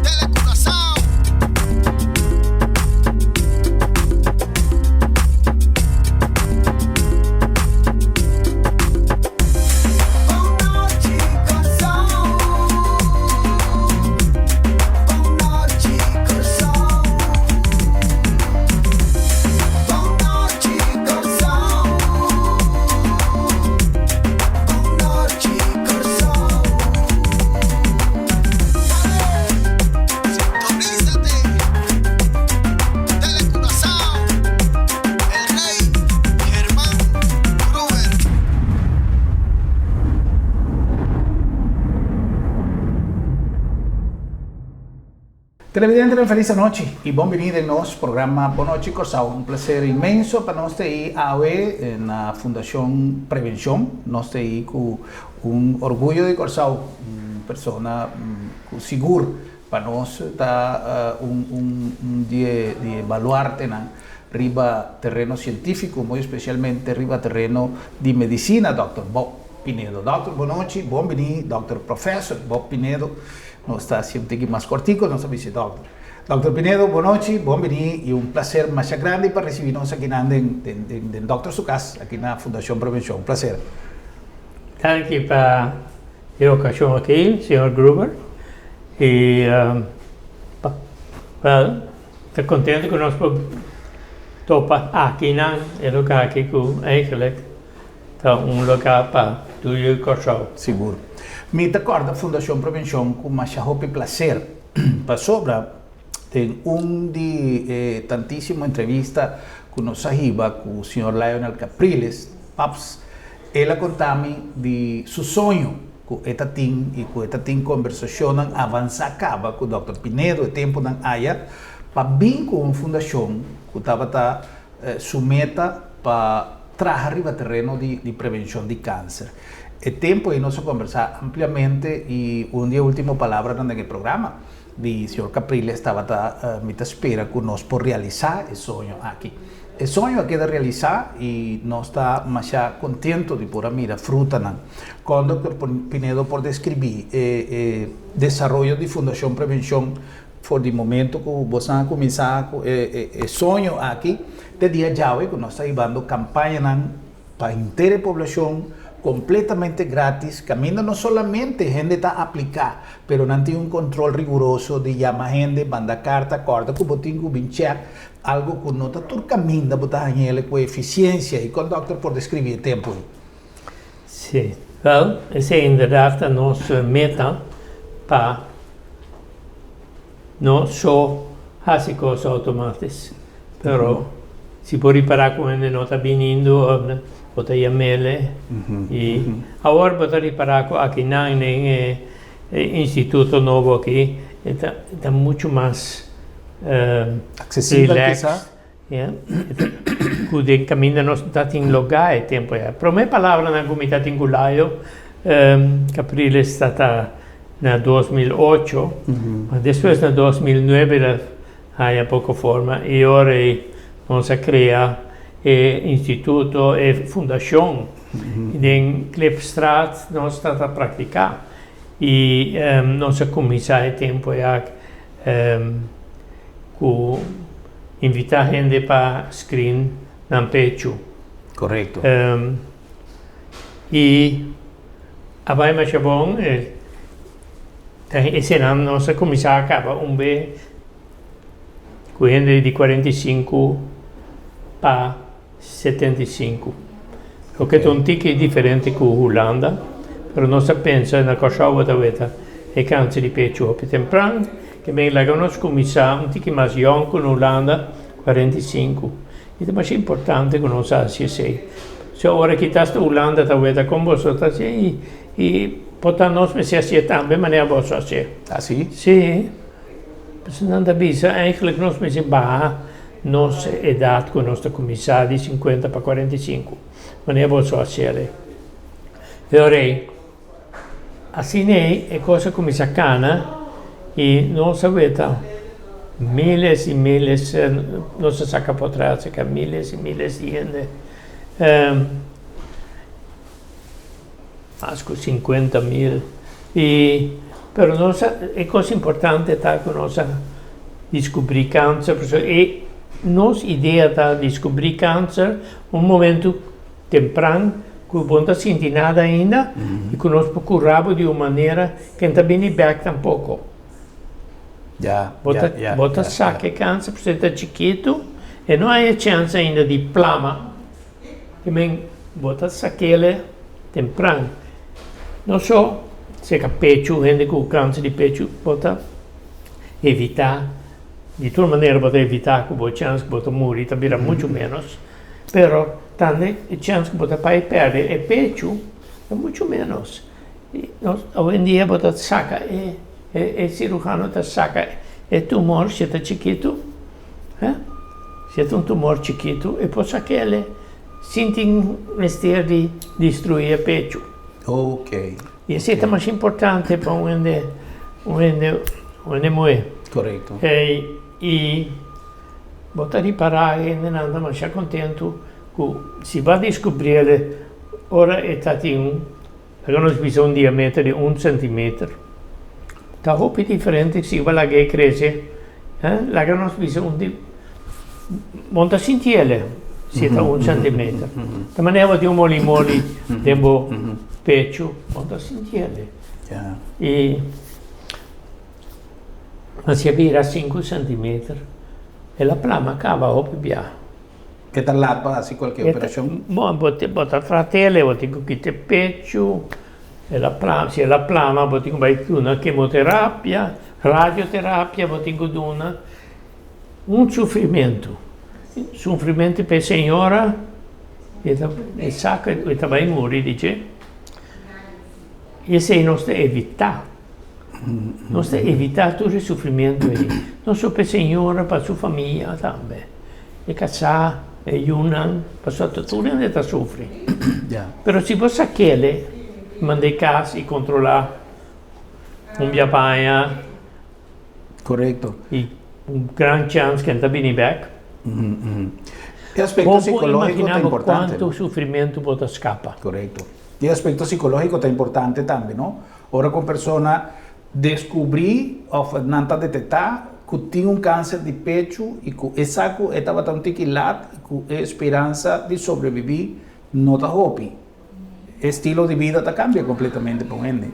Telecuraçao. Sintonízate Telecuraçao, El Rey Germán Gruber. Televidentenan felis anochi y bon bini den nos programa Bon Nochi Corsou. Un placer inmenso pa nos ta ei awe na Fundacion Prevencion. Nos ta ei cu un orguyo di Corsou, un persona cu sigur pa nos ta un un di e di e baluartenan riba tereno cientifico, muy especialmente riba tereno di medicina, Dòkter Bob Pinedo. Dòkter, bon nochi, bon bini, Dòkter Professor Bob Pinedo. Nos ta hasi un tiki mas kortiko, nos ta bisa dòkter. Dòkter Pinedo, bon nochi, bon bini i un plaser masha grandi pa risibi nos akinan den den den dòkter su kas, aki na Fundashon Prevenshon. Un plaser. Danki pa e okashon aki, señor Gruber. I pa ta kontento ku nos por topa akinan e lugar aki ku eigenlijk Ta un loka pa tur yu Kòrsou. Sigur. Mi ta kòrda Fundashon Prevenshon ku masha hopi plaser, pasobra den un di e tantísimo entrevista ku nos a hiba ku señor Lionel Capriles, Paps, el a konta mi di su soño ku e ta tin i ku e ta tin kombersashonnan avansá kaba ku dòkter Pinedo e tempunan aya pa bin ku un fundashon ku tabata Su meta pa traha riba tereno di prevencion di cancer. E tempo ei nos a conversa ampliamente y un di e ultimo palabranan den e programa di señor Capriles tabata mi ta spera cu nos por realisa e soño aki. E soño a keda realisa y nos ta masha contento di por a mira frutanan. Con Doctor Pinedo por describi e desaroyo di Fundacion Prevencion For di momento ku bosan a kuminsá ku e soño aki te dia djawe ku nos ta hibando kampañanan pa henter e poblashon kompletamente gratis kaminda no solamente hende ta apliká pero nan tin un kontrol riguroso di yama hende manda karta kòrda ku bo tin ku bin chèk algu ku no ta tur kaminda bo ta hañ'el ku efisiensia i kon dòkter por deskribí e tempu ei? Sí, wèl esei inderdat ta nos meta pa no so hasi kos outomatis, pero si bo ripará ku hende no ta binindo bo ta yam'el i awor bo ta ripará ku akinan den e instituto nobo aki e ta muchu mas relax. Ya, ku den kaminda nos ta tin logá e tempu ya. Promé palabranan ku mi ta tin ku Layo Capriles ta ta na 2008, ma despues na 2009 el a haña poko forma i ora ei nos a krea e instituto, e fundashon. Den Klipstraat nos ta ta praktiká i nos a kuminsá e tempu ya Ku invitá hende pa screen nan pechu. Korekto. I a bai masha bon. Ta esenan nos a kuminsá a kaba un be ku hende di 45 pa 75. Loke ta un tiki diferente ku Hulanda, pero nos ta pensa na Kòrsou bo ta weta e kanser di pechu hopi tempran, ke men laga nos kuminsá un tiki mas yòn ku na Hulanda, 45. I ta masha importante ku nos hasi esei. So ora ki ta hasta Hulanda ta weta kon boso ta hasi i i por ta nos mester hasié tambe manera boso hasié. Asi? Sí. Pasobra nan ta bisa eigenlijk nos mester baha Nos edat ku nos ta kuminsá di sinkuenta pa 45, manera boso a sere. E ora ei, asina ei e kos a kuminsá kana i nos a weta miles i miles, nos a saka potret aserka miles i miles di hende, mas ku 50.000 i. Pero nos a, e kos importante ta ku nos a diskubrí kanser, pasobra e nos idea ta diskubrí kanser un momentu tempran ku bo no ta sinti nada ainda i ku nos por kura bo di un manera ku no ta bini bèk tampoko. Bo ta bo ta saka e kanser pasobra e ta chikitu, e no hay e chèns ainda di plama. Te men bo ta sak'el tempran. No so seka pechu, hende ku kanser di pechu, bo ta evitá, di tur manera bo ta evitá ku bo chèns ku bo ta muri ta bira muchu ménos, pero tambe e chèns ku bo ta bai pèrdè e pechu ta muchu ménos. I nos awendia bo ta saka e e siruhano ta saka e tumor si e ta chikitu. Si e ta un tumor chikitu, e por sak'el sin tin mester di destruí e pechu. Ok. I esei ta mas importante pa un hende, un hende, un hende muhé. Korekto. I bo ta ripará e hendenan ta masha kontentu ku si bo a diskubrí el ora e ta tin un, laga nos bisa un diameter di un sentimeter. Ta hopi diferente si bo a laga e krese, laga nos bisa un di, bo no ta sinti el si e ta un sentimeter. Ta manera bo tin un moli moli den bo pechu, bo no ta sinti el. I ma si a bira sinku sentimeter, el a plama kaba hopi bia. E ta lat pa hasi kualke operashon? Bon, bo ta trat'el, bo tin ku kita e pechu, el a plama, si el a plama bo tin ku bai duna kemoterapia, radioterapia bo tin ku duna. Un sufrimentu, sufrimentu pa e señora, e ta e sa ku e ta bai muri di dje. I esei nos ta evitá, nos ta evitá tur e sufrimentu ei, no so pa e señora, pa su famia tambe. E kasá, e yunan, pasobra ta tur hende ta sufri. Pero si bo sak'el, mand'é kas i kontrolá un bia pa aña. Korekto. I un gran chèns ku el ta bini bèk. E aspekto sikológiko ta importante. Bo por imaginá bo kuantu sufrimentu bo ta skapa. Korekto. E aspekto sikológiko ta importante tambe, no? Ora ku un persona Descubrí of nan ta detectá cu tin un cancer di pechu y cu e sa cu e tabata un tiki lat y cu e speransa di sobrebibí no ta hopi. E estilo di bida ta cambia completamente pa un hende.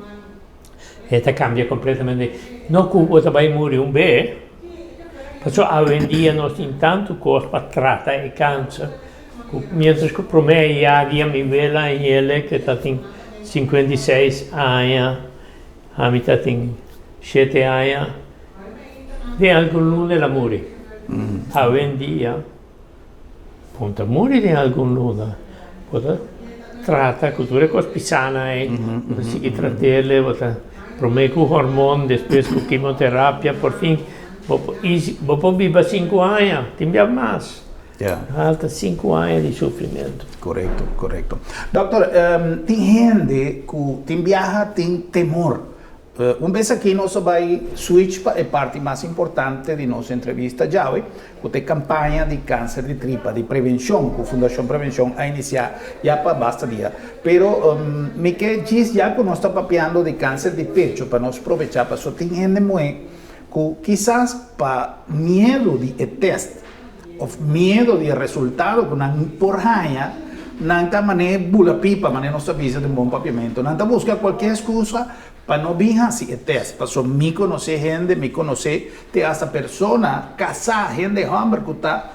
E ta cambia completamente. No cu bo ta bay muri un be, pasobra awendia nos tin tantu cos pa trata e cancer cu mientras cu prome ya di mi wela Angele cu ta tin 56 aña, Ami ta tin shete aña, den algun luna el a muri. Awendia bo no ta muri den algun luna, bo ta trata ku tur e kos pisana ei, bo ta sigui trat'el, bo ta prome ku hormon, despues ku kimoterapia, por fin bo por bo por biba sinku aña, tin bia mas. Falta sinku aña di sufrimentu. Korekto, korekto. Dòkter, tin hende ku tin biaha tin temor. Un bes aki nos a bai switch pa e parti mas importante di nos entrevista djawe, ku ta e kampaña di kanser di tripa, di prevenshon, ku Fundashon Prevenshon a inisiá ya pa basta dia. Pero mi ke djis ya ku nos ta papiando di kanser di pecho pa nos probechá pasobra tin hende muhé ku kisas pa miedu di e tèst, Of miedo di e resultado ku nan por haña, nan ta man'é bula pipa, man'é nos ta bisa den bon papiamentu. Nan ta buska kualke eskusa pa no bin hasi e tèst. Pasobra mi konosé hende, mi konosé te asta persona kasá, hende hòmber ku ta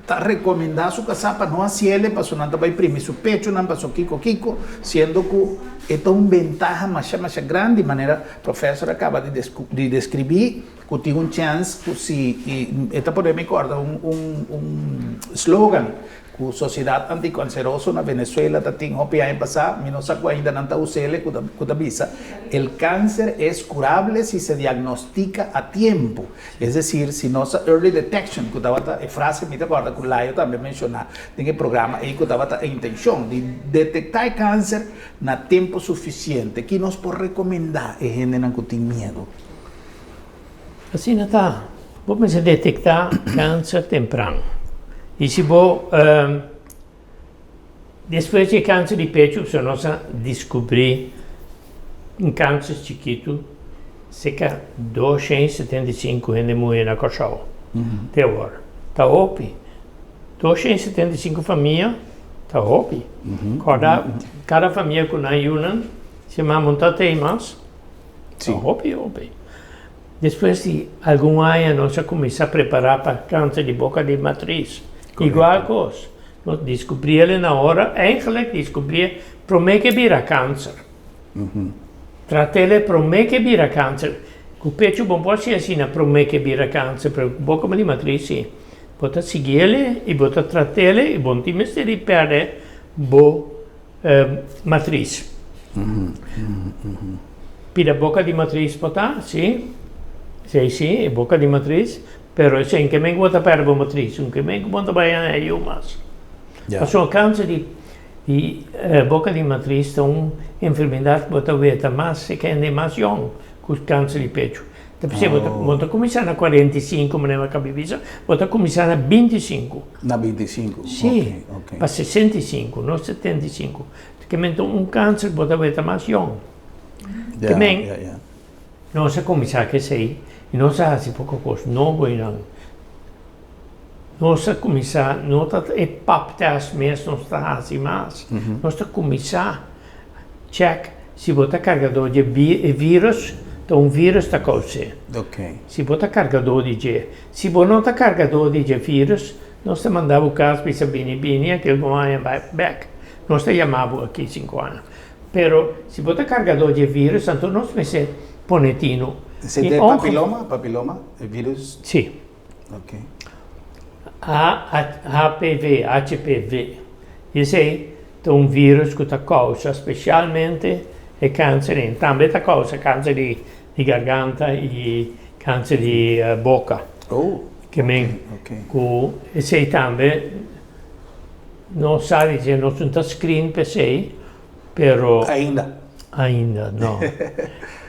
ta rekomendá su kasá pa no hasiel pasobra nan ta bai primi su pechunan pasobra kiko kiko, siendo ku e ta un bentaha masha masha grandi, manera profèsor a kaba di deskribí. Ku tin un chèns ku si e ta pone mi kòrda un un un slogan ku Sosiedat Antikanseroso na Venezuela ta tin hopi aña pasá, mi no sa ku ainda nan ta us'el ku ta ku ta bisa, El cáncer es curable si se diagnostica a tiempo. Es decir, si nos ta early detection ku tabata e frase mi ta kòrda ku Layo tambe a menshoná den e programa ei ku tabata e intenshon di detektá e kánser na tempu sufisiente. Ki nos por rekomendá e hendenan ku tin miedu? Asina ta, bo mester detektá kanser tempran. I si bo despues di e kanser di pechu, si nos a diskubrí un kanser chikitu, Seka 275 hende muhé na Kòrsou te awor. Ta hopi. 275 famia ta hopi. Kòrda kada famia ku nan yunan si mama no ta tei mas. Ta hopi hopi. Despues di algun aña nos a kuminsá prepará pa kanser di boka di matris. Igual kos. Nos diskubriel na ora, eigenlijk diskubrié promé ke bira kanser. Trat'el promé ke bira kanser. Ku pechu bo no por hasi asina promé ke bira kanser, pero ku boka di matris si. Bo ta siguiel i bo ta trat'el i bo no tin mester di pèrdè bo matris. Pida boka di matris por ta, si, esei si, e boka di matris, pero esei no ke men ku bo ta pèrdè bo matris, no ke men ku bo no ta bai haña yu mas. Pasobra kanser di Di boka di matris ta un enfermedat ku bo ta weta mas e kende mas yòn ku kanser di pechu. Ta p'esei bo ta bo ta kuminsá na 45 manera mi a kaba di bisa, bo ta kuminsá na 25. Na 25, Si, pa 65, no 75. Ke men ta un kanser ku bo ta weta mas yòn. Ke men nos a kuminsá ku esei i nos a hasi poko kos nobo einan. Nos a kuminsá, no ta e pap test mes nos ta hasi mas, nos ta kuminsá chèk si bo ta kargadó di e vírùs, ta un vírùs ta kous'é. Si bo ta kargadó di dje. Si bo no ta kargadó di dje vírùs, nos ta manda bo kas bisa bini bini akil bo haña bai bèk. Nos ta yama bo aki sinku aña. Pero si bo ta kargadó di e vírùs, anto nos mester pone tinu. Esei ta e papiloma, papiloma, e vírùs? Si. Ok. HPV, HPV. I esei ta un virus ku ta kousa spesialmente e kanser ei. Tambe ta kousa kanser di di garganta i kanser di boka. Oh, Ke men ok. ku esei tambe no sa di dje, nos no ta screen pa esei, pero. Ainda. Ainda no.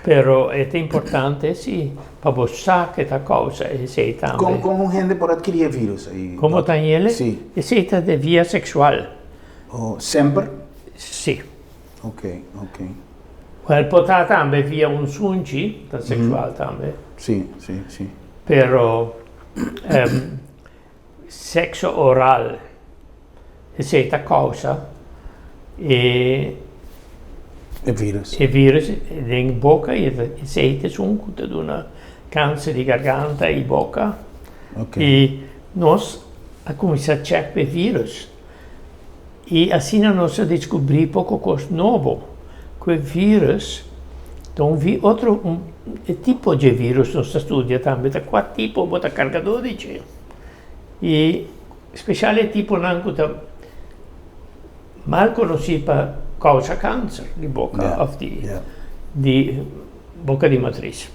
Pero e ta importante si pa bo sa ke ta kousa esei tambe. Kon kon un hende por adkiri e virus ei? Komo ta hende? Si. Esei ta de via seksual. Oh, semper? Si. Ok, ok. Wel por ta tambe via un sunchi, ta seksual tambe. Si, si, si. Pero Sexo oral, esei ta causa e E virus. E virus den boca y esei ta esun cu ta duna cancer di garganta y boca. Ok. Y nos a cuminsa check p'e virus y asina nos a descubri poco cos nobo cu e virus ta un vi otro un e tipo dje virus nos ta studia tambe ta cua tipo bo ta cargador di dje. I spesial e tiponan ku ta mal konosí pa kousa kanser di boka òf di di boka di matris.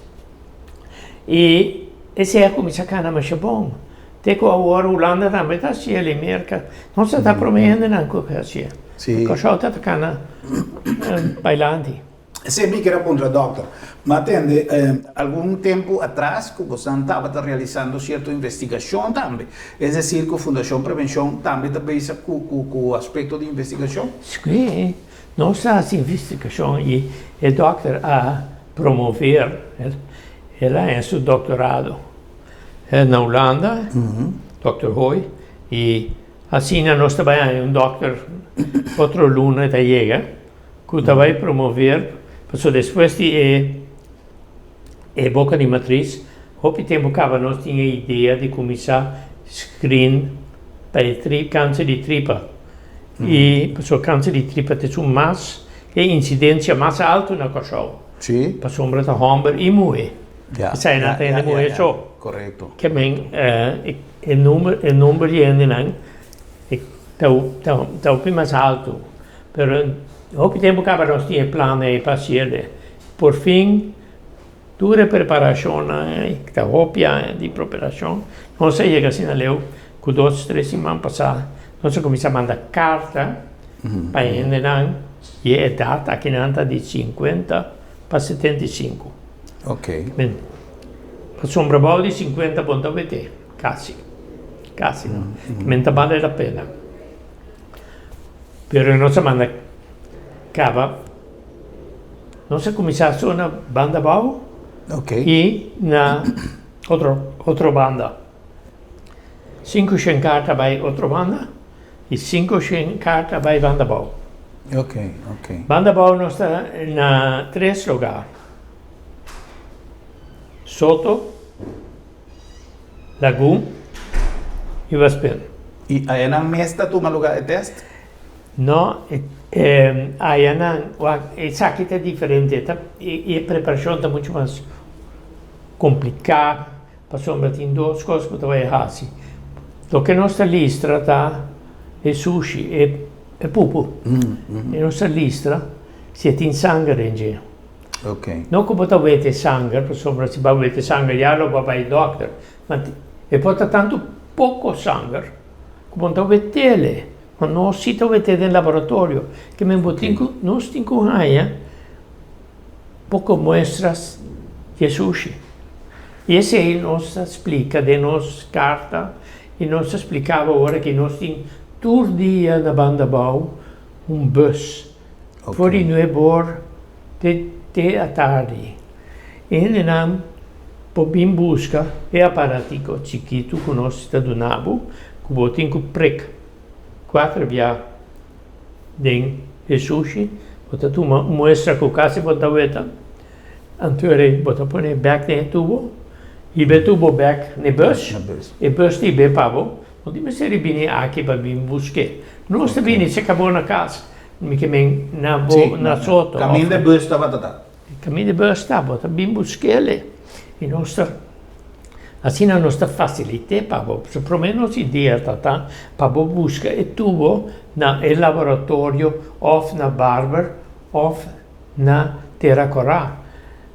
I esei a kuminsá kana masha bon. Te ku awor Hulanda tambe ta hasié, i Merka. Nos ta ta promé hendenan ku a hasié. Kòrsou ta ta kana bailanti. Esei mi kier a puntra dòkter. Mi a tende algun tempu atras ku bosan tabata realisando sierto investigashon tambe. Es desir ku Fundashon Prevenshon tambe ta bisa ku ku aspekto di investigashon? Sí, nos a hasi investigashon i e dòkter a promover, el a haña su doktorado na Hulanda, dòkter Hooi, i asina nos ta bai haña un dòkter otro luna e ta yega. Ku ta bai promover, pasobra despues di e e boka di matris, hopi tempu kaba nos tin e idea di kuminsá screen pa e tri kanser di tripa. I pasobra kanser di tripa ta esun mas e insidensia mas altu na Kòrsou. Sí. Pasobra ta hòmber i muhé. Ya. Esei nan ta hende muhé so. Korekto. Ke men e number e number di hendenan ta ta hopi mas altu. Pero hopi tempu kaba nos tin e plan ei pa hasiel. Por fin tur e preparashonnan ei, ta hopi aña di preparashon, nos a yega asina leu ku dos tres siman pasá nos a kuminsá manda karta pa e hendenan di e edat, akinan ta di sinkuenta pa 75. Pasobra bou di sinkuenta bo no ta wete, kasi, kasi no. Men ta bale la pena. Pero nos a manda caba, nos a cuminsa sona banda abao. I na otro Otrobanda. 500 karta bai Otrobanda i 500 karta bai Banda Bou. Banda Bou nos ta na tres lugá, Soto, Lagun i Westpunt. I ayanan mes ta tuma lugá e tèst? No, ayanan, wak, esaki ta diferente, ta, e preparashon ta muchu mas kompliká, pasobra tin dos kos ku ta bai hasi. Loke nos ta listra ta e sushi, e pupu. E nos ta listra si e tin sanger den dje. No ku bo ta wete sanger, pasobra si bo a wete sanger ya lo bo a bai dòkter, ma e por ta tantu poko sanger ku bo no ta wet'el. Ma nos si ta wete den laboratorio, ke men bo tin ku, nos tin ku haña poko muestras di e sushi. I esei nos ta splika den nos karta i nos ta splikaba ora ki nos tin tur dia na Banda Bou un bus for di nuebe or te te atardi. E hendenan por bin buska e aparatiko chikitu ku nos ta duna bo ku bo tin ku prek kuater bia den e sushi, bo ta tuma un muestra ku kasi bo ta weta, anto e bo ta pone bek den e tubo, hiba e tubo bek na e bus, e bus ta hib'é pa bo, no tin mester di bini aki pa bin busk'é, nos ta bini seka bo na kas, mi ke men na bo na Soto. Kaminda e bus tabata ta? Kaminda e bus ta, bo ta bin busk'el i nos ta asina nos ta fasilit'é pa bo. So promé nos idea ta ta pa bo buska e tubo na e laboratorio òf na Barber òf na Tera Kòrá.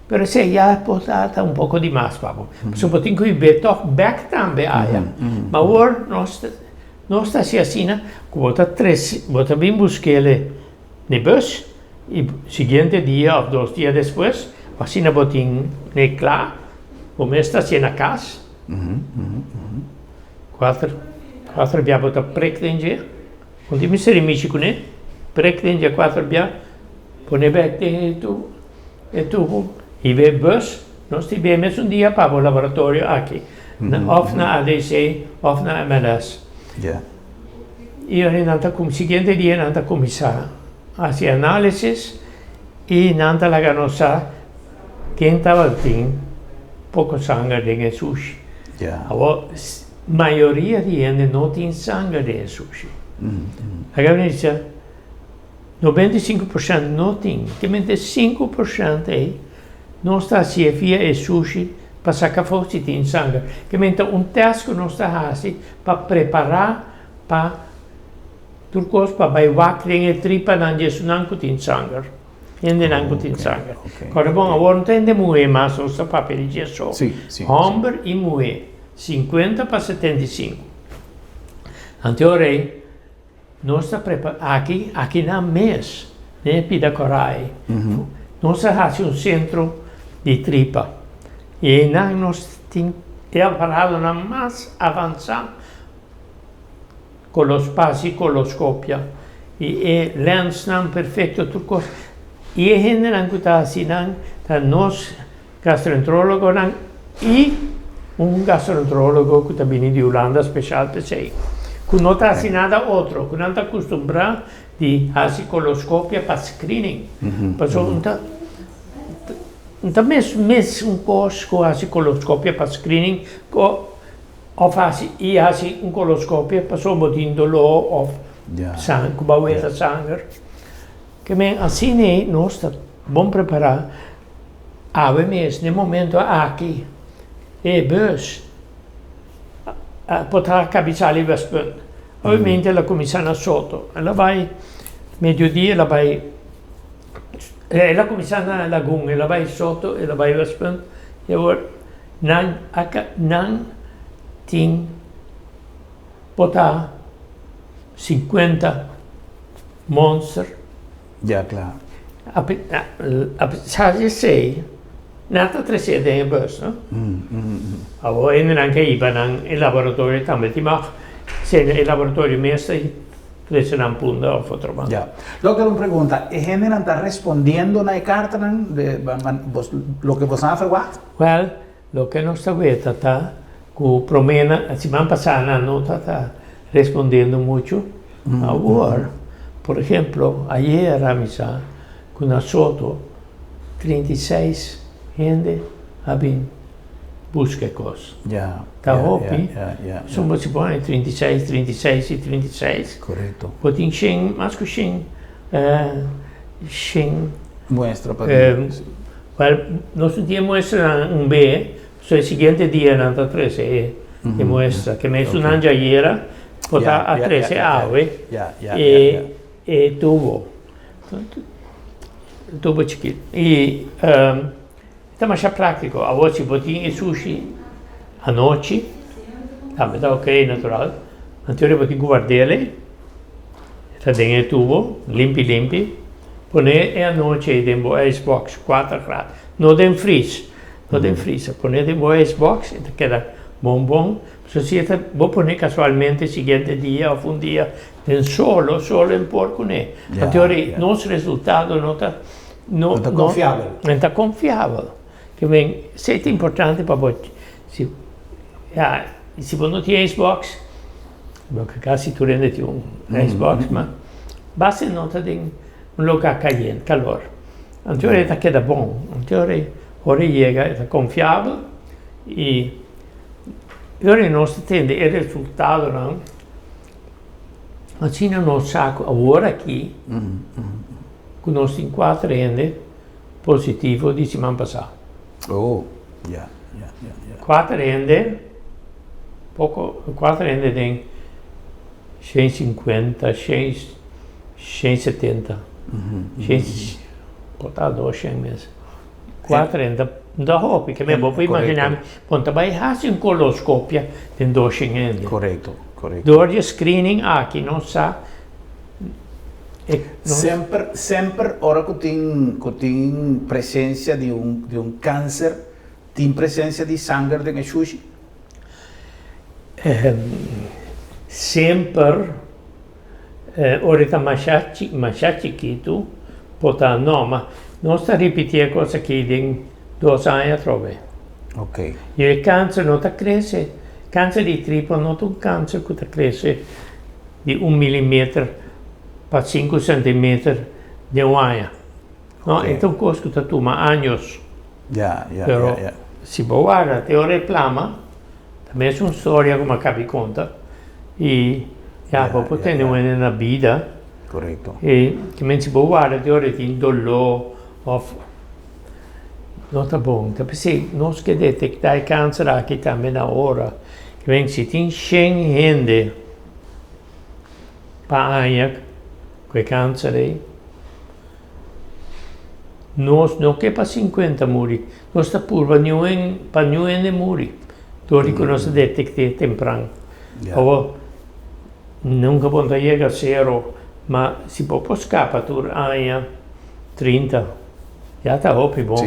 Pero esei ya por ta ta un poko di mas pa bo. Pasobra bo tin ku hib'é tòg bèk tambe aya. Ma awor nos nos ta hasi asina ku bo ta trese bo ta bin busk'el n'e bus i siguiente dia òf dos dia despues asina bo tin n'e kla bo mes ta hasié na kas. Kuater kuater bia bo ta prek den dje. Un di mester e mishi kuné, prek den dje kuater bia, pone bek den e tubo, e tubo, hiba e bus, nos ta hib'é mesun dia pa bo laboratorio aki, na òf na ADC òf na MLS. I ora nan ta kum siguiente dia nan ta kuminsá hasi análisis i nan ta laga nos sa ken tabatin poko sanger den e sushi. Awor. Mayoria di hende no tin sanger den e sushi. Laga mi bisa, 95% no tin. Temente 5% ei nos ta hasié via e sushi pa saka afó si tin sanger. Kemente un tèst ku nos ta hasi pa prepará pa tur kos pa bai wak den e tripanan di esunnan ku tin sanger. Hendenan ku tin sanger. Kòrda bon, awor no ta hende muhé mas nos ta papia di dje so. Hòmber i muhé. 50 pa 75. Anto rei, nos ta prepa aki, aki nan mes, den e pida korai, nos a hasi un sentro di tripa. I einan nos tin e aparatonan mas avansá, kolospasi, koloskopia, i e lensnan perfekto, tur kos. I e hendenan ku ta hasi nan ta nos Gastroenterologonan i un gastroenterologo ku ta bini di Hulanda speshal p'esei, ku no ta hasi nada otro, ku nan ta kustumbrá di hasi koloskopia pa screening. Pasobra un ta un ta mes mes un kos ku hasi koloskopia pa screening ku òf hasi i hasi un koloskopia pasobra bo tin doló òf san ku bo a weta sanger. Ke men asina ei nos ta bon prepará. Awe mes, n'e momento aki, e bus por ta kabisa li Westpunt. Obviamente el a kuminsá na Soto. El a bai mediodia, el a bai, el a kuminsá na Lagun, el a bai Soto, el a bai Westpunt, i awor nan a nan tin por ta 50 monster. Ya kla. Apesar di esei, nan ta tresé den e bus, no? Awor hendenan ke hiba nan e laboratorio tambe tin mag. Sende e laboratorio mes ta. Trece nan punda of otro banda. Ya. Dokter un pregunta, e hendenan ta respondiendo na e kartanan de bos loke bosan a verwagt? Wel, loke nos ta weta ta ku prome nan siman pasa nan no ta ta respondiendo mucho. Awor, por ehemplo, ayer a misa ku na Soto 36 hende a bin buska e kos. Ya, Ta ya, hopi, ya, ya, ya. Sombra si pone 36, 36 y 36. Korekto. Bo tin shen, mas ku shen, shen. Muestra pa di. Wel, nos no tin e muestranan un be, so e siguiente dianan ta trese e e muestra. Ke mes un djayera bo ta a trese awe e e tubo, tubo chikito. I Ta masha práktiko. Awor si bo tin e sushi anochi, tambe ta ok, natural. Anto bo tin ku ward'el, e ta den e tubo, limpi limpi. Pone e anochi ei den bo ijsbox, kuater grad. No den fris, no den freezer. Pone den bo ijsbox, e ta keda bon bon. Pasobra si e ta, bo pone kasualmente siguiente dia òf un dia den solo, solo en por kuné. Anto nos resultado no ta. No ta konfiabel. No ta konfiabel. Ke men, esei ta importante pa bo, si, ya, si bo no tin ijsbox, bo ke kasi tur hende tin un ijsbox, ma basta e no ta den un loka kayente, kalor. Anto e ta keda bon, anto ora e yega e ta konfiabel i ora nos ta tende e resultadonan, asina nos sa ku awor aki, Ku nos tin kuater hende positivo di siman pasá. Oh, ya, ya, ya, ya. Kuater hende, poko, kuater hende den shen sinkuenta, shen, shen setenta, shen, por ta dos shen mes. Kuater hende ta, ta hopi, ke men bo por imaginá mi, bo no ta bai hasi un koloskopia den dos shen hende. Korekto, korekto. Dor di e screening aki nos sa. Semper, semper ora ku tin ku tin presensia di un di un kanser, tin presensia di sanger den e shushi? Semper ora e ta masha masha chikitu por ta no, ma nos ta ripiti e kos aki den dos aña atrobe. Ok. I e kanser no ta krese, kanser di tripa no ta un kanser ku ta krese. Di un milimeter pa sinku sentimeter den un aña. No, e ta un kos ku ta tuma años. Pero si bo warda te ora e plama, ta mesun storia ku mi a kabi konta. I ya, bo por tene un hende na bida. I kimen si bo warda te ora e tin doló òf no ta bon. Ta p'esei nos ke detektá e kanser aki tambe na ora. Kimen si tin shen hende. Pa aña ku e kanser ei, nos no ke pa sinkuenta muri, nos ta purba niun pa niun hende muri dor di ku nos a detekt'é tempran. Awor, nunka bo no ta yega sero, ma si bo por skapa tur aña 30, ya ta hopi bon.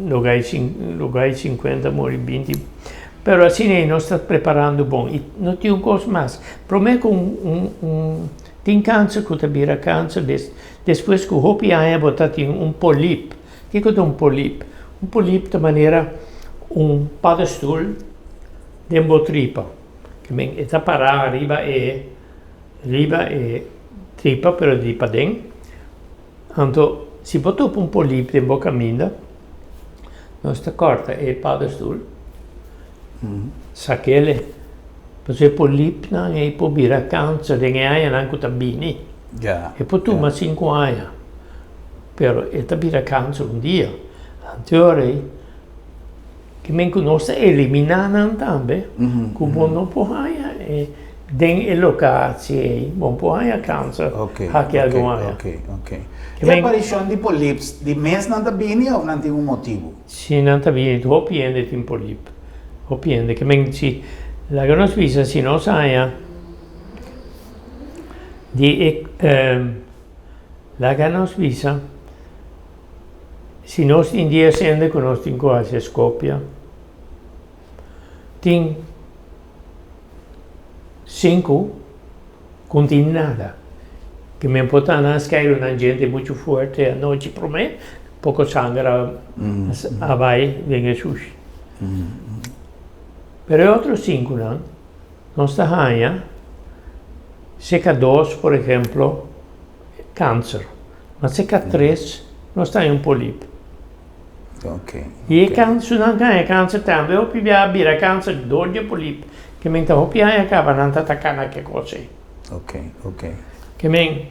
Loga e sinkuenta muri binti. Pero asina ei nos ta preparando bon. I no tin un kos mas. Promé ku un un tin kanser ku ta bira kanser des despues ku hopi aña bo ta tin un polip. Kiko ta un polip? Un polip ta manera un padestul den bo tripa. Ke men e ta pará riba e riba e tripa pero di paden. Anto si bo topa un polip den bo kaminda, nos ta kòrta e padestul, sak'el, pasobra e polipnan ei por bira kanser den e añanan ku ta bini. E por tuma sinku aña, pero e ta bira kanser un dia. Anto e ora ei, Ke men ku nos ta eliminá nan tambe, ku bo no por haña e den e lokatie ei, bo no por haña kanser haki algun aña. Oke, oke. E aparishon di polips di mes nan ta bini òf nan tin un motibu? Si nan ta bini, hopi hende tin polip, hopi hende. Ke men si, laga nos bisa si nos haña di e, laga nos bisa. Si nos tin dies hende ku nos tin ku hasi eskopia, tin sinku Ku no tin nada. Ke men por ta nan skeiru nan djente muchu fuerte anochi promé, poko sanger a bai den e shushi. Pero e otro sinkunan nos ta haña seka dos, por ehemplo, kanser, ma seka tres nos ta haña un polip. I e kanser, nan ta haña kanser tambe hopi bia a bira kanser dor di e polip, ke men ta hopi aña kaba nan ta taka na ke kos ei. Ke men,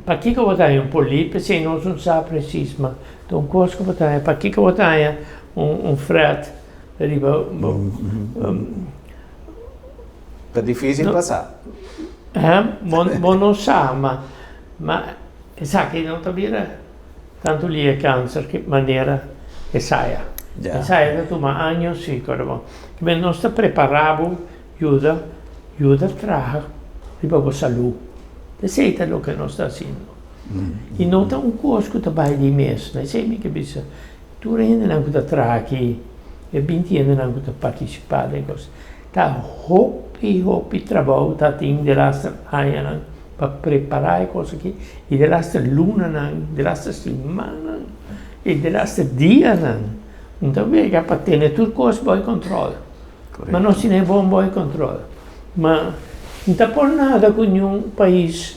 pakiko bo ta haña un polip esei nos no sa presis, ma ta un kos ku bo ta haña, pakiko bo ta haña un fret riba bo. Ta dificil pa sa. Bo no sa, ma esaki no ta bira tanto lia cancer ki manera esaya. Esaya ta tuma años si, kòrda bo. Kimen nos ta prepara bo yuda, yuda traha riba bo salú. Esei ta loke nos ta hasiendo. I no ta un kos ku ta bai di mes, esei mi ke bisa. Tur e hendenan ku ta traha aki, e binti hendenan ku ta partisipá den kos, ta hopi, hopi trabou ta tin delaster añanan pa prepará e kos aki, i delaster lunanan, delaster simannan, i delaster dianan. No ta wega pa tene tur kos bou e kòntròl. Ma nos tene bon bou e kòntròl. Ma no ta por nada ku niun pais,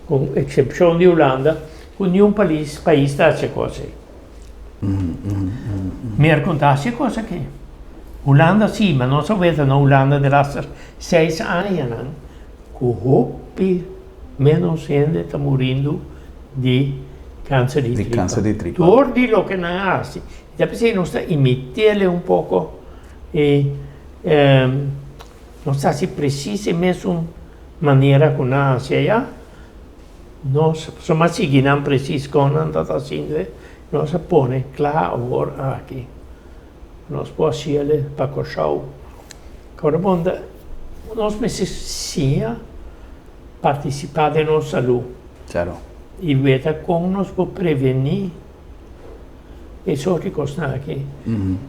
ku eksepshon di Hulanda, Ku niun palis pais ta hasi e kos ei. Merkon ta hasi e kos aki. Hulanda si, ma nos a weta na Hulanda de laster seis añanan ku hopi menos hende ta murindo di kanser di tripa. Dor di loke nan a hasi. Ta p'esei nos ta imit'el un poko i nos ta hasi presis e mesun manera ku nan a hasi aya. Nos pasobra a sigui nan presis kon nan ta haciendo e, nos a pone kla awor aki. Nos por haciele pa Kòrsou. Kòrda bon ta nos mester siña partisipá den nos salú. Claro. I weta kon nos por prevení e sort di kosnan aki.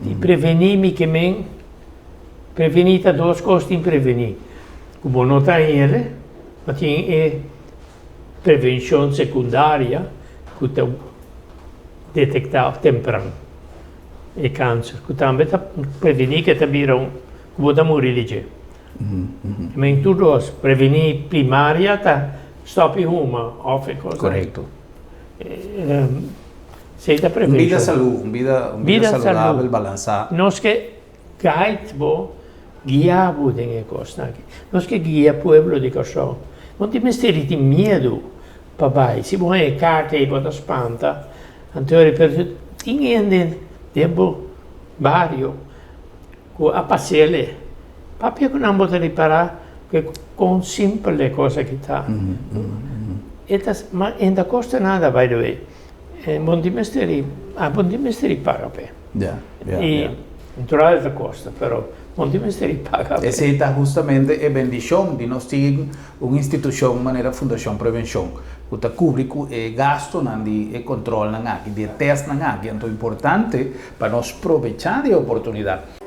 I prevení mi ke men, prevení ta dos kos tin prevení. Ku bo no ta hende. Ma tin e prevencion secundaria cu ta detecta tempran e cancer, cu tambe ta preveni cu ta bira un, cu bo ta muri di dje. Ma en tur dos, preveni primaria ta stop di huma of e cos. Correcto. Esey ta prevencion. Un bida salud, un bida, un bida saludabel, balansa. Nos ke Guide bo, guia bo den e kosnan aki. Nos ke guia pueblo di Kòrsou. No tin mester di tin miedu pa bai. Si bo haña e karta ei bo ta spanta, anto ora pero tin hende den bo bario ku a pas'el. Papia ku nan bo ta ripará ku kon simpel e kos aki ta. E ta, ma e no ta kosta nada by the way. Bo no tin mester di, bo no tin mester di paga p'e. Ya, ya, I ya. natural ta kosta, pero bo no tin mester di paga p'e. Esei ta hustamente e bendishon di nos tin un institushon manera Fundashon Prevenshon ku ta kubri ku e gastunan di e kontrolnan aki, di e tèstnan aki. Anto importante pa nos probechá di e oportunidat.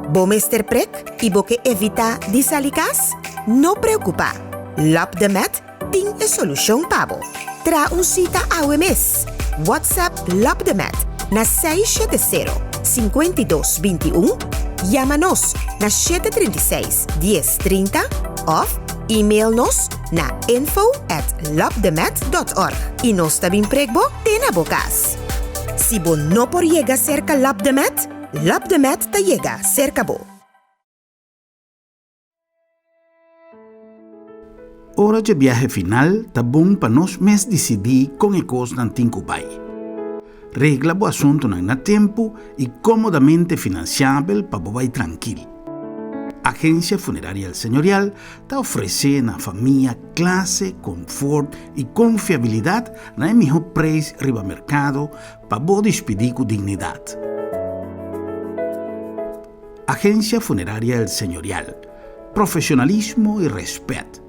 Bo mester prek i bo ke evitá di sali kas? No preokupá! Lòp de Mèt tin e solushon pa bo. Traha un sita awe mes! WhatsApp Lòp de Mèt na 670 52 21, yama nos na 736 10 30 òf email nos na info at lopdemet.org i nos ta bin prek bo te na bo kas. Si bo no por yega serka Lòp de Mèt, Lòp de Mèt ta yega serka bo. Ora dje biahe final ta bon pa nos mes disidí kon e kosnan tin ku bai. Regla bo asuntunan na tempu i kómodamente finansiabel pa bo bai trankil. Agensia Funeraria El Señorial ta ofresé na famia klase, konfort i konfiabilidat na e mihó preis riba merkado pa bo dispidí ku dignidat. Agensia Funeraria El Señorial, Profesionalismo y respet.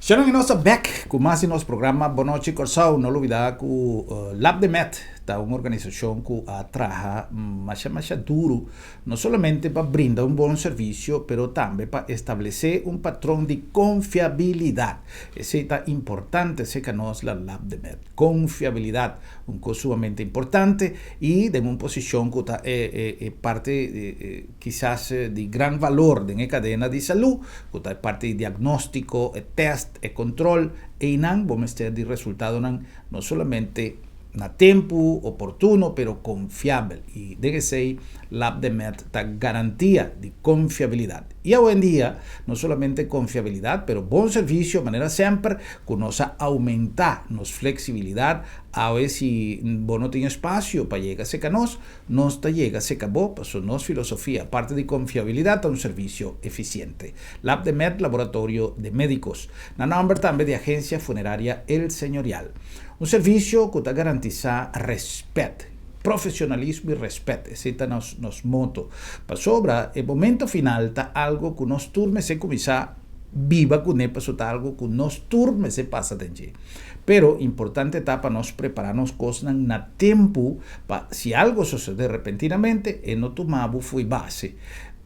Sharon y nos ta bek cu mas di nos programa Bon Nochi Corsou. No lubida cu Lab de Met ta un organisacion cu a traha masha masha duro No solamente pa brinda un bon servisio, pero tambe pa establesé un patron di konfiabilidat. Esei ta importante serka nos la Lab de Med. Konfiabilidat, un kos sumamente importante i den un posishon ku ta e parti kisas di gran valor den e kadena di salú, ku ta e parti di diagnóstiko, e tèst, e kontrol, einan bo mester di resultadonan no solamente na tempu oportuno pero konfiabel i den esei Labdemed ta garantia di konfiabilidat. I awendia no solamente konfiabilidat pero bon servisio manera semper ku nos a oumentá nos fleksibilidat awe si bo no tin espasio pa yega seka nos, nos ta yega seka bo paso nos filosofia aparte di konfiabilidat ta un servisio efisiente. Labdemed Laboratorio de Medicos na nòmber tambe di Agencia Funeraria El Señorial. Un servisio ku ta garantisá rèspèt, profesionalismo i rèspèt, esei ta nos nos moto. Pasobra e momento final ta algo ku nos tur mester kuminsá biba kuné pasobra ta algo ku nos tur mester pasa den dje. Pero importante ta pa nos prepará nos kosnan na tempu pa si algo sosodé repentinamente e no tuma bo fo'i base.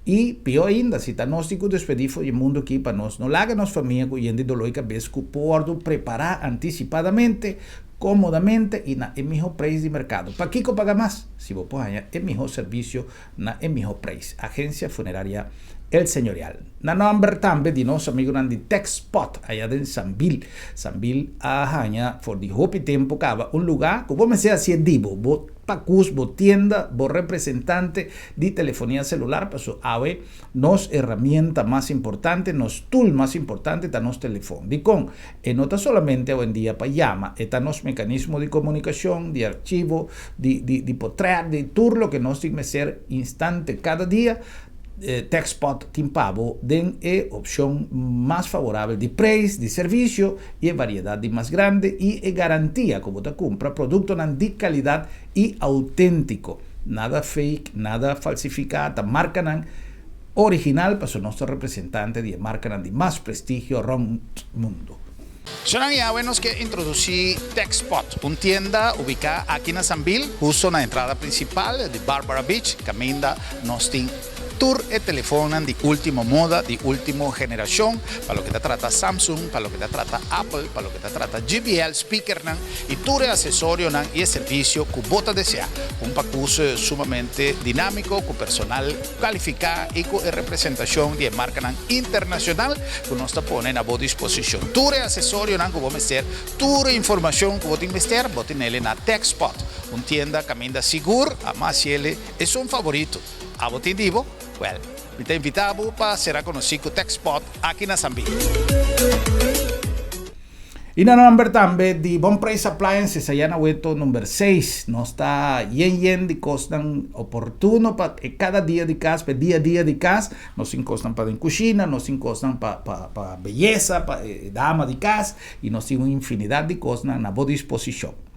I pió ainda, si ta nos tin ku despedí for di e mundu akí pa nos no laga nos famia ku yen di doló i kabes ku por wòrdu prepará antisipadamente, kómodamente i na e mihó preis di merkado. Pakiko paga mas si bo por haña e mihó servisio na e mihó preis? Agensia Funeraria El Señorial. Na nòmber tambe di nos amigunan di Texpot aya den Sambil. Sambil a haña for di hopi tempu kaba un lugá ku bo mester hasié di bo. Bo Pakus bo tienda, bo representante di telefonia celular paso awe nos herramienta mas importante, nos tool mas importante ta nos telefon. Dikon? E no ta solamente awendia pa yama, e ta nos mecanismo di comunicacion, di archivo, di di di potret, di tur loke nos tin mester instante cada dia. Textpot tin pa bo den e opcion mas favorabel di prijs, di servicio y e variedad di mas grandi y e garantia cu bo ta cumpra productonan di calidad y autentico. Nada fake, nada falsifica, ta marcanan original pasobra nos ta representante di e marcanan di mas prestigio rond mundo. Shonan y awe nos ke introduci Techspot, un tienda ubica aki na Sambil, husto na entrada principal di Barbara Beach, caminda nos tin tur e telefonnan di ultimo moda, di ultimo generacion, pa loke ta trata Samsung, pa loke ta trata Apple, pa loke ta trata JBL speakernan y tur e asesorionan y e servicio cu bo ta desea. Un pacus sumamente dinamico cu personal Kalifiká i ku e representashon di e markanan internashonal ku nos ta pone na bo disposishon. Tur e asesorionan ku bo mester, tur e informashon ku bo tin mester, bo tinele na Techspot, un tienda kaminda sigur a mas yele esun favorito. Abo tin di bo? Wèl, mi ta invitá bo pa sera konosí ku Techspot aki na Sambil. I na nomber tambe di Bon Prijs Appliances aya na Weto number seis. Nos ta yen yen di kosnan oportuno pa e kada dia di kas, pa e dia dia di kas. Nos tin kosnan pa den kushina, nos tin kosnan pa pa pa beyesa, pa e dama di kas i nos tin un infinidat di kosnan na bo disposishon.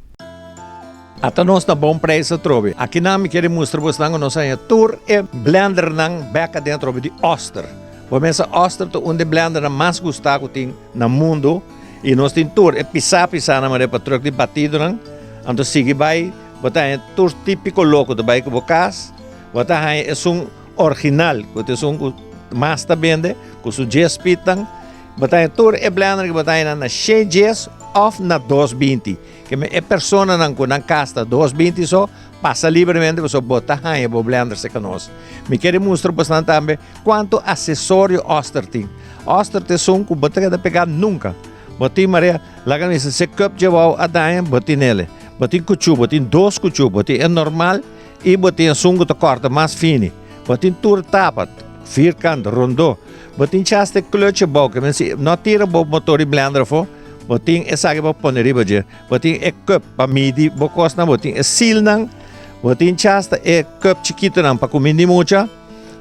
Ata nos na Bon Prijs atrobe. Akinan mi kere mustra bosnan ku nos haña tur e blendernan bek aden atrobe di Oster. Bo mesa Oster ta un di e blendernan mas gustá ku tin na mundu i nos tin tur e pisá pisánan manera pa truk di batidonan anto sigui bai bo ta haña tur típiko loko ta bai ku bo kas bo ta haña esun original ku ta esun ku mas ta bende ku su djes pitnan bo ta haña tur e blender ku bo ta haña na shen djes òf na dos binti ke men e personanan ku nan kas ta dos binti so pasa libremente pasobra bo ta haña bo blender serka nos mi kere mustra bosnan tambe. Kuantu asesorio Oster tin? Oster ta esun ku bo ta keda pegá nunka. Bo tin marea, laga mi bisa si e cup dje wou a daña, bo tinele. Bo tin cuchú, bo tin dos cuchú, bo tin e normal i bo tin esun ku ta kòrta mas fini. Bo tin tur tapa, vierkant, rondó. Bo tin chas te klutje bou, ke men si no tira bo motor di blender afó, bo tin esaki pa pone riba dje. Bo tin e cup pa midi bo kosnan, bo tin e silnan, bo tin chas ta e cup chikitonan pa kumindi mucha.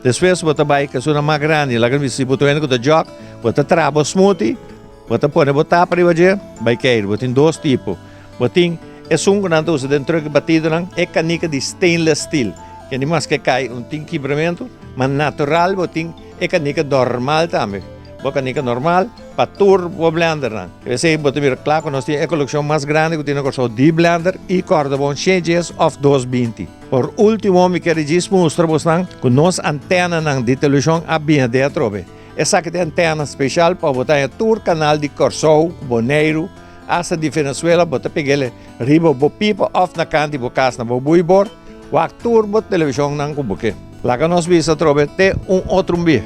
Despues bo ta bai ku esunnan mas grandi, laga mi bisa si bo ta wende ku ta jòk, bo ta traha bo smoothie, bo ta pone bo tapa riba dje, bai keir. Bo tin dos tipo. Bo tin esun ku nan ta usa den truck batidonan, e kanika di stainless steel, ke ni maske kai un tin kibramentu, ma natural bo tin e kanika normal tambe. Bo kanika normal pa tur bo blendernan. Esei bo ta mira kla ku nos tin e kolekshon mas grandi ku tin na Kòrsou di blender i kòrda bon shen djes òf dos binti. Por último mi kere djis mustra bosnan ku nos antenanan di televishon a bini den atrobe. Esaki ta e antena speshal pa bo ta haña tur kanal di Kòrsou, Boneiru, asta di Venezuela. Bo ta peg'el riba bo pipa òf na kant di bo kas na bo buibor. Wak tur bo televishonnan ku bo ke. Laga nos bisa atrobe te un otro un bia.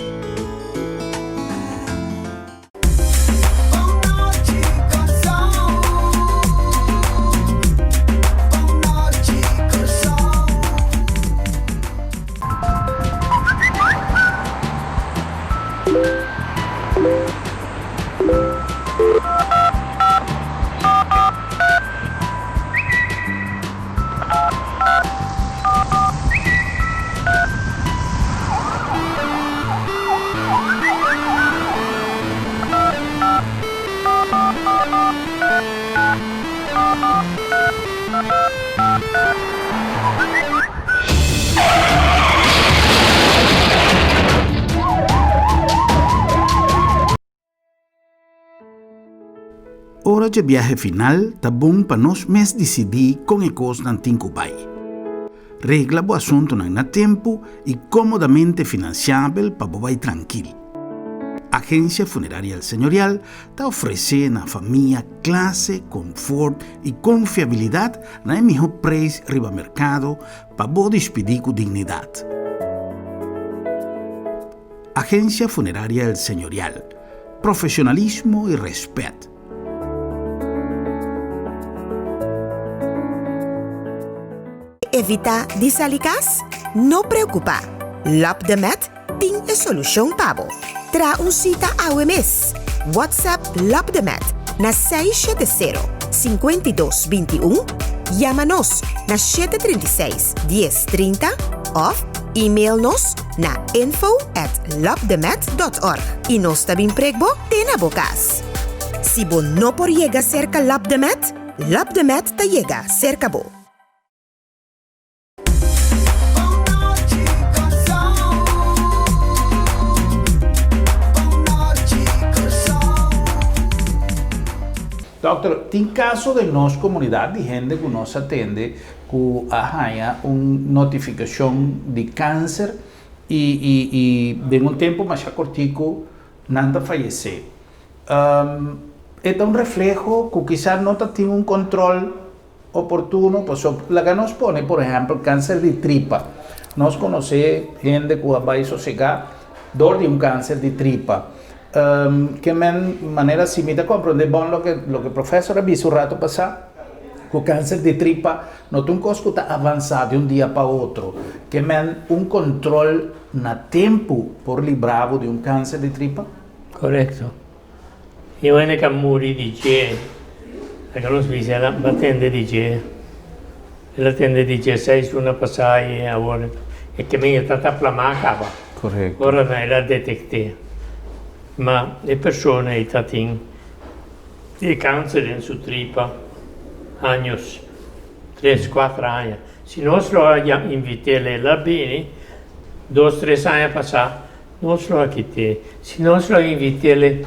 Ora dje biahe final ta bon pa nos mes disidí kon e kosnan tin ku bai. Regla bo asuntunan na tempu i kómodamente finansiabel pa bo bai trankil. Agensia Funeraria El Señorial ta ofresé na famia klase, konfort i konfiabilidat na e mihó preis riba merkado pa bo dispidí ku dignidat. Agencia Funeraria El Señorial, profesionalismo y respet. Evita di sali cas? No preocupa, Lap de Met tin e solucion pa bo. Traha un cita awe mes. WhatsApp Lap de Met na 670 52 21, yama nos na 736 10 30 of email nos na info at lapdemet.org i nos ta bin prek bo te na bo kas. Si bo no por yega serka Lapdemet, Lapdemet ta yega serka bo. Dokter, tin kaso den nos komunidat di hende ku nos a tende ku a haña un notifikashon di kanser i i i den un tempu masha kortiku nan ta fayesé. E ta un refleho ku kisas no ta tin un kontrol oportuno pasobra laga nos pone por ehèmpel kanser di tripa. Nos konosé hende ku a bai sosegá dor di un kanser di tripa. Ke men manera si mi ta komprondé bon loke loke profesor a bisa un rato pasá. Ku kanser di tripa no ta un kos ku ta avansá di un dia pa otro. Ke men un kontrol na tempu por libra bo di un kanser di tripa? Korekto. E hende ku a muri di dje, laga nos bisa el a tende di dje, el a tende di dje seis luna pasá i awor e ke men e ta ta plamá kaba. Korekto. Ora nan el a detekt'é. Ma e persona ei ta tin. E kanser den su tripa años, tres, kuater aña. Si nos lo a invit'el, el a bini dos, tres aña pasá, nos lo a kit'é. Si nos lo a invit'el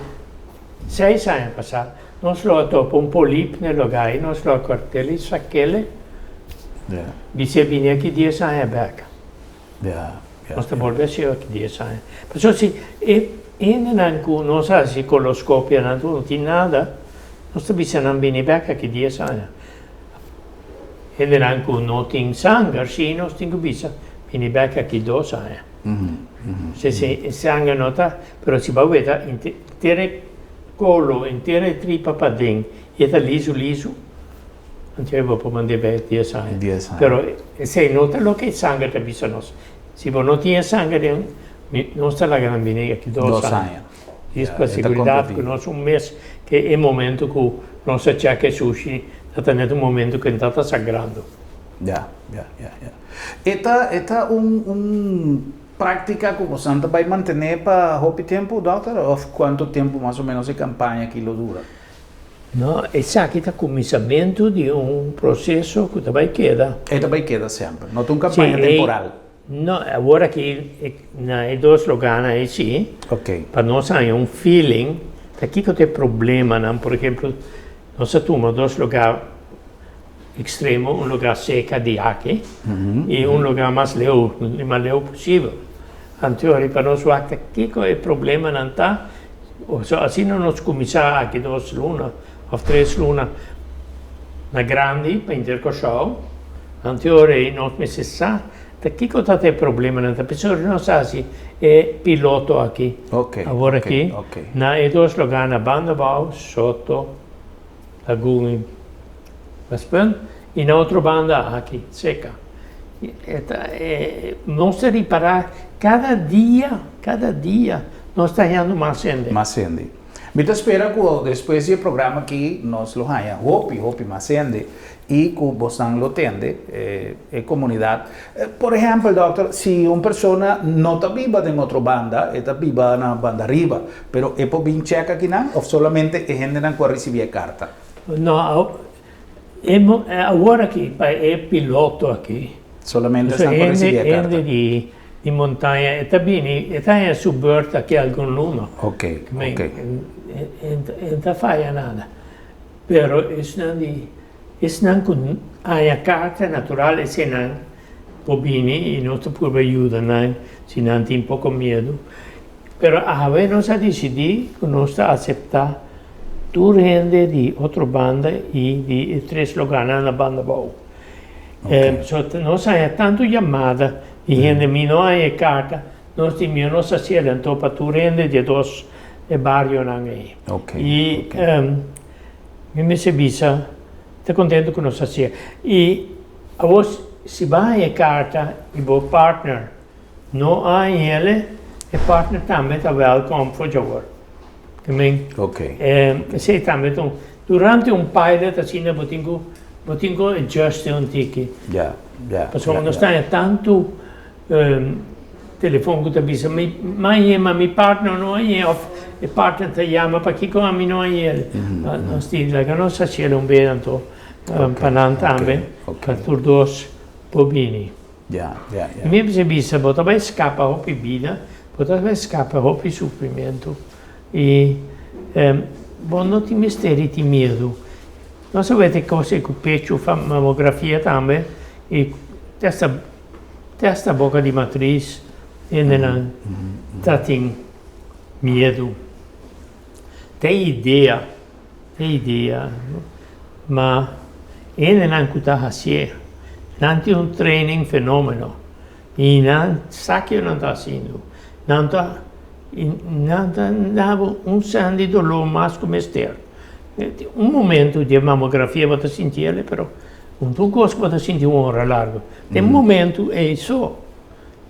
seis aña pasá, nos lo a topa un polip na e lugá i nos lo a kòrt'el i sak'el. Bis'é bini aki dies aña bèk. Nos ta bolbe hasi aki dies aña. Pasobra si e hendenan ku nos a hasi koloskopianan tur no tin nada, nos ta bisa nan bini bek aki dies aña. Hendenan ku no tin sanger si nos tin ku bisa bini bek aki dos aña. Si e sanger no ta, pero si bo a weta inter e. Kolo henter e tripa paden i e ta lizu lizu, anto e bo por mand'é bek dies aña. Dies aña. Pero esei no ta loke e sanger ta bisa nos. Si bo no tin e sanger den, mi, nos ta laga nan bini aki dos Dos aña. aña. Dis Ya, pa e ta seguridat ku kompetí. nos un mes ke e momento ku nos a chèk e sushi ta ta net un momento ku e ta ta sangrando. Ya, ya, ya, ya. E ta, e ta un, un Práctica cu bosan ta bay mantene pa hopi tempo, dokter? Of cuanto tempo mas o menos e campaña aki lo dura? No, esaki ta cuminsamentu di un proceso cu ta bay keda. E ta bay keda semper, no ta un campaña temporal? No, awor aki na e dos lugarnan ey si, pa nos haña un feeling ta kico ta e problemanan. Por ejemplo, nos a tuma dos lugar Extremo, un lugar seca di aki y un lugar mas leu, e mas leu posibel. Anto riba nos wak ta kico e problemanan ta, so asina nos cuminsa aki dos luna of tres luna na grandi pa inter Corsou, anto ora ey nos mester sa ta kico ta e problemanan ta, pasobra nos haci e piloto aki, awor aki na e dos lugar na Bandabou, Soto, Lagun Westpunt y na otro banda aki seca. E ta e nos ta ripara cada dia, cada dia nos ta hañando mas hende. Mas hende. Mi ta spera cu despues di e programa aki nos lo haña hopi, hopi mas hende y cu bosnan lo tende e comunidad. Por ehempel, dokter, si un persona no ta biba den otro banda, e ta biba na banda riba, pero e por bin chèk akinan òf solamente e hendenan ku a risibí e karta? No, awor aki pa e piloto aki. Solamente esnan ku a risibí e karta. Hende di montaña e ta bini, e ta haña su bùrt aki algun luna. Ok, ok. E no ta faya nada. Pero esnan di Esnan ku haña karta natural esenan por bini i nos ta purba yuda nan si nan tin poko miedu. Pero awe nos a disidí ku nos ta aseptá tur hende di otro banda i di e tres lugánan na banda abou. So nos haña tantu yamada di hende mi no haña e karta, nos di mi nos a hasiel anto pa tur hende di e dos barionan ei. I Mi mester bisa ta contento cu nos hacié. Y awor si bo a haña e carta y bo partner no a hañele, e partner tambe ta welkom for djawor. Ke men? Esey tambe ta un, durante un pilot asina bo tin cu, bo tin cu adjuste un tiki. Pasobra nos ta haña tantu Telefon ku ta bisa mi mañe ma mi partner no añe of e partner ta yama pakiko ami no añe nos di laga nos haciel un bes anto pa nan tambe pa tur dos por bini. Mi a bisa bo ta bai skapa hopi bida bo ta bai skapa hopi sufrimentu i bo no tin mester di tin miedu nos a wete kos ku pechu mamografia tambe i testa. Te hasta boca di matris hendenan ta tin miedu. Te idea, te idea, ma hendenan ku ta hasié, nan tin un training fenomeno i nan sa kiko nan ta hasiendo. Nan ta, nan ta daba un sèn di doló mas ku mester. Un momento di e mamografia bo ta sinti el, pero un tur kos ku bo ta sinti un ora largu. Den momento ei so.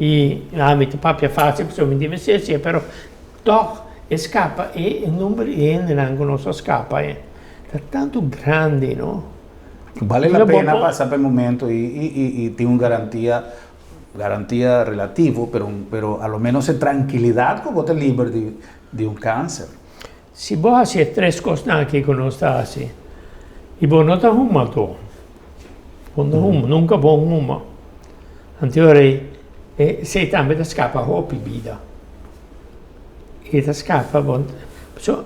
I ami ta papia fácil pasobra mi tin mester siña, pero tòg e skapa e number di hendenan ku nos a skapa e ta tantu grandi, no? Bale la pena pasa pa e momento i tin un garantia, garantia relativo, pero pero a lo menos e trankilidat ku bo ta liber di un kanser. Si bo hasi e tres kosnan aki ku nos ta hasi i bo no ta huma to, bo no huma, nunka bo huma, anto ora ei esei tambe ta skapa hopi bida. E ta skapa bo, pasobra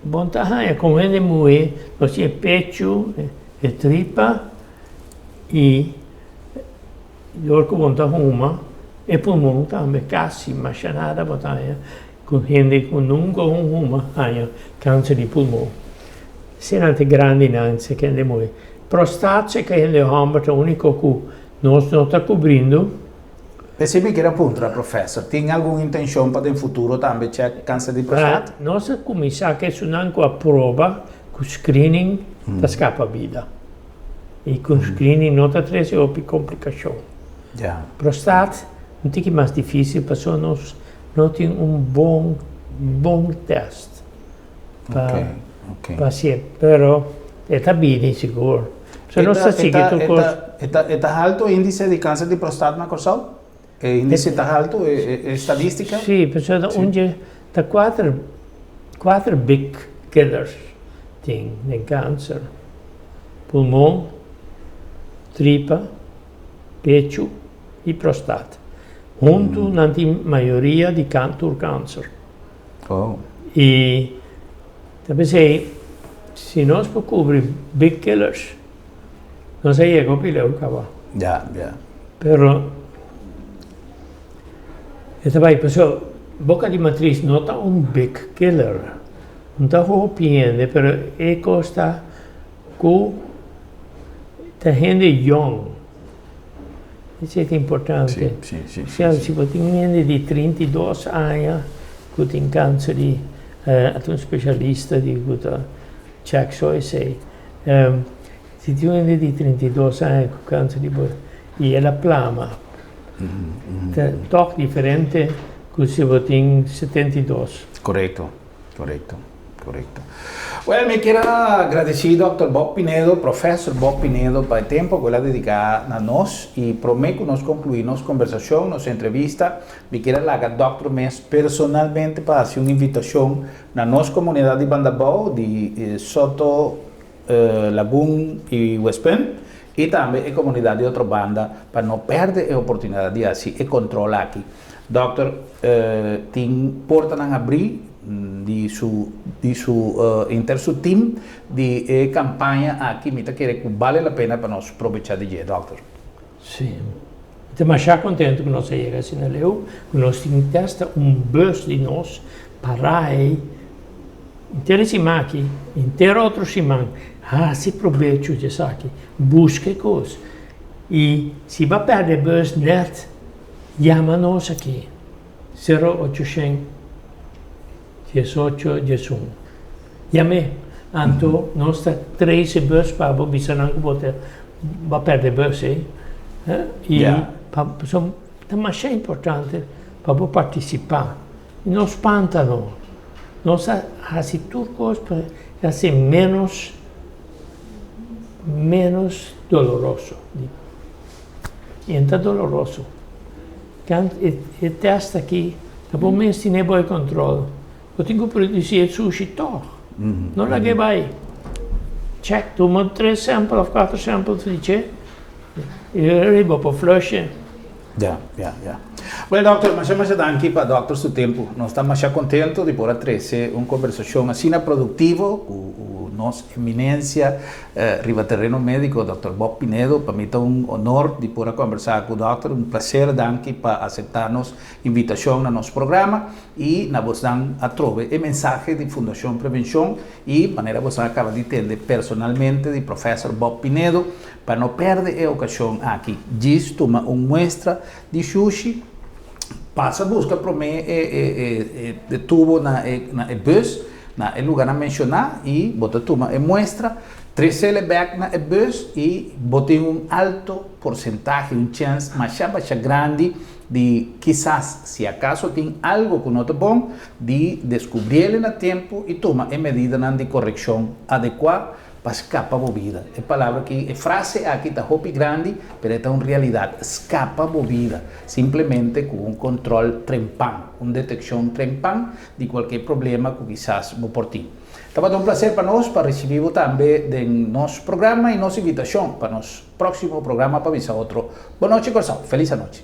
bo ta haña kon hende muhé nos tin e pechu, e tripa i dor ku bo ta huma e pulmon tambe kasi masha nada bo ta haña. Ku hende ku nunka un huma haña kanser di pulmon. Eseinan ta grandinan si kende muri. Prostat si ka hende hòmber ta úniko ku nos no ta kubrindo. P'esei mi kier a puntra, Professor, tin algun intencion pa den futuro tambe check cancer di prostat? Nos a cuminsa cu esunnan cu a proba cu screening ta scapa bida y cu screening no ta trece hopi complicacion. Prostat un tiki mas dificil pasobra nos no tin un bon bon test pa pa hacié, pero e ta bini sigur. So nos ta sigui tur cos. E ta halto e indice di cancer di prostat na Corsou? E indice ta halto, e estadistica? Si, pasobra ta un dje, ta cuater, cuater big killers tin den cancer, pulmon, tripa, pechu y prostat. Huntu nan tin mayoria di tur cancer. Oh. Y ta p'esey si nos por cubri big killers nos a yega hopi leu caba. Ya, ya. Pero e ta bay pasobra boca di matriz no ta un big killer. No ta hopi hende pero e cos ta cu ta hende yong. Esei ta importante. Sí, sí, sí. Sea, si bo tin hende di 32 aña ku tin kanser di ata un spesialista di ku ta chèk so esei. Si tin un hende di 32 aña ku kanser di bo i el a plama, ta tòg diferente ku si bo tin 72. Korekto, korekto. Correcto. Well, mi kier a agradeci Dòkter Bob Pinedo, Professor Bob Pinedo, pa e tempo cu el a dedica na nos. Y prome cu nos conclui nos conversacion, nos entrevista, mi kier a laga Dòkter mes personalmente pa haci un invitacion na nos comunidad di Bandabou, di Soto, Lagun y Westpunt, y tambe e comunidad di Otrobanda pa no perde e oportunidad di haci e control aki. Dòkter tin portanan abrí di su di su inter su team di e campaña aki mi ta kere cu bale la pena pa nos probecha di dje, dòkter. Sí. Mi ta masha contento cu nos a yega asina leu, cu nos tin testa un bus di nos para ei inter e siman aki, inter otro siman, haci probecho di esaki, busca e cos y si bo a perde e bus net Yama nos aki, sero ochoshen diesocho diesun. Yam'é, anto nos ta trace e bus pa bo bisa nan ku bo ta bo a pèrdè bus ei. I pa pasobra ta masha importante pa bo partisipá. I no spanta no. Nos a hasi tur kos pa e hasi ménos ménos doloroso. E ta doloroso. Kan e test aki ta bo mes tene bo e control. Bo tin ku produci e sushi tog. No lag'e bai. Check, tuma tres sample of cuatro samples di dje i riba bo por flush e. Ya, ya, ya. Well, dokter, masha masha danki pa dokter su tempu. Nos ta masha contento di por a trece un conversacion asina productivo cu nos eminencia Riba tereno médiko, Dòkter Bob Pinedo, pa mi ta un honor di por a kòmbersá ku dòkter. Un plaser, danki pa aseptá nos invitashon na nos programa i na bosnan atrobe e mensahe di Fundashon Prevenshon i manera bosnan a kaba di tende personalmente di Professor Bob Pinedo pa no pèrdè e okashon aki. Djis tuma un muestra di shushi, pasa buska promé e tubo na e bus. Na e lugarnan menshoná i bo ta tuma e muestra, tresele bèk na e bus i bo tin un alto porsentahe, un chèns masha masha grandi di kisas, si akaso tin algu ku no ta bon, di deskubriel na tempu i tuma e medidanan di korekshon adekuá Pa skapa bo bida. E palabra aki, e frase aki ta hopi grandi, pero e ta un realidat. Skapa bo bida. Simplemente ku un kontrol trempan, un detekshon trempan di kualke problema ku kisas bo por tin. Tabata un plaser pa nos pa risibí bo tambe den nos programa i nos invitashon pa nos próksimo programa pa bisa otro. Bonochi Kòrsou. Felis anochi.